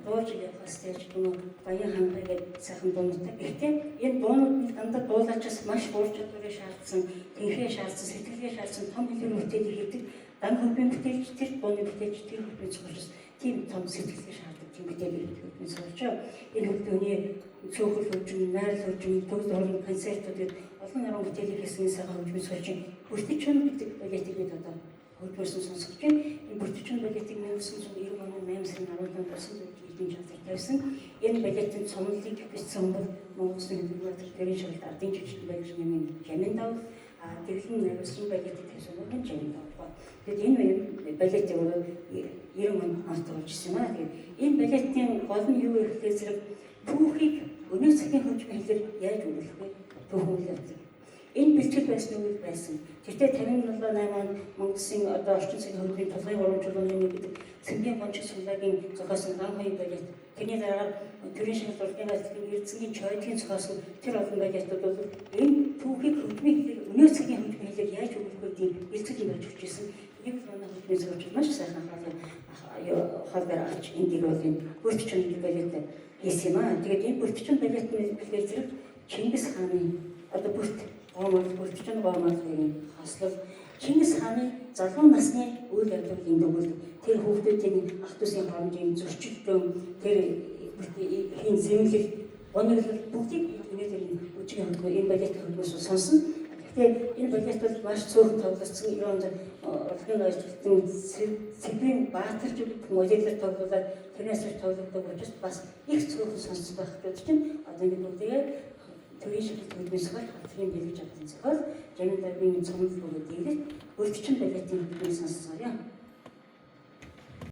Дуулж явахаас тэрч юм Баян хангай гэдэг сайхан дуунуудтай. Гэхдээ энэ дуунууд нь дандаа дуулаачаас маш уур чадварыг шаардсан, тэнхээ шаардсан, сэтгэлгээ шаардсан том хэлбэр бүтээлийг хийдэг. Дан хөрбийн бүтээлч, тэр дууны бүтээлч, тэр хөрбийн зохиолч тийм том сэтгэлгээ шаарддаг тийм бүтээлийг хийдэг хөрбийн зохиолч. Энэ хөрбөний цөөхөл хөгжим, найрал хөгжим, төгс орон концертууд гэдэг олон нарийн бүтээлийг хийсэн сайхан хөгжмийн зохиолч Бүртчүн гэдэг балетыг бид одоо хөгжмөрсөн сонсгож байна. Энэ Бүртчүн балетыг 1990 оны 8 сарын 17-нд Усан эдийн театр тавьсан. Энэ балетын цомлыг бичсэн бол Монгол Улсын хөдөлмөр төрийн шалгалт ардын жижиг баяр нэмийн Жамин дав, а тэглэн найруулсан балетыг тавьсан бол Жамин дав. Тэгэд энэ балетыг өөрөө 90 он онцлж ирсэн юм аа. Тэгээд энэ балетын гол нь юу вэ гэхээр зэрэг түүхийг өнөө цагийн хөгжмийн хэлээр яаж өгөх вэ? Түүхэн үйл явдлыг. Энэ бэлтгэл байсан уу байсан. Тэртээ 57 8 онд Монголын одоо орчин цагийн хөгжмийн тулгын урамжуулгын нэг гэдэг Цэнгийн гончих сувлагийн зохиосон Ган хоёрын балет. Тэрний дараагаар төрийн шалгалт урлагийн балетын Эрдэнэгийн чойдгийн зохиосон тэр олон балетууд бол энэ түүхийг хөгжмийн хэлээр өнөө цагийн хөгжмийн хэлээр яаж өгөх вэ гэдэг бэлтгэл байж өгч ирсэн. Нэг л манай хөгжмийн зохиолч маш сайхан хаалгаар авч эндийг бол энэ Бүртчүн балет хийсэн юм аа. Тэгээд энэ Бүртчүн балет нь гэхээр зэрэг Чингис хааны одоо бүрт гоомол Бүртчүн гоомол хоёрын хослол Чингис хааны залуу насны үйл явдлыг энд өгүүлдэг. Тэр хүүхдүүдийн ах дүүсийн хоорондын зөрчилдөөн, тэр хийн зэмлэл, гониглол бүгдийг өнөөдөр үжигийн хөдөлгөөн энэ балет хөдөлгөөс сонсно. Гэхдээ энэ балет бол маш цөөхөн тоглогдсон 90 онд урлагийн ажилтны Цэврийн Баатарч модельээр тоглуулад тэрнээс хойш тоглогддог учраас бас их цөөхөн сонссон байх гэж чинь одоо энэ бүгдээ төрийн шалгалт хөдөлмөрийн зохиол хатрын бэлгэж авсан зохиол Жамин дарбын цомлол бөгөөд дийлэл Бүртчин балетын хөдөлмөрийг сонсцгоё.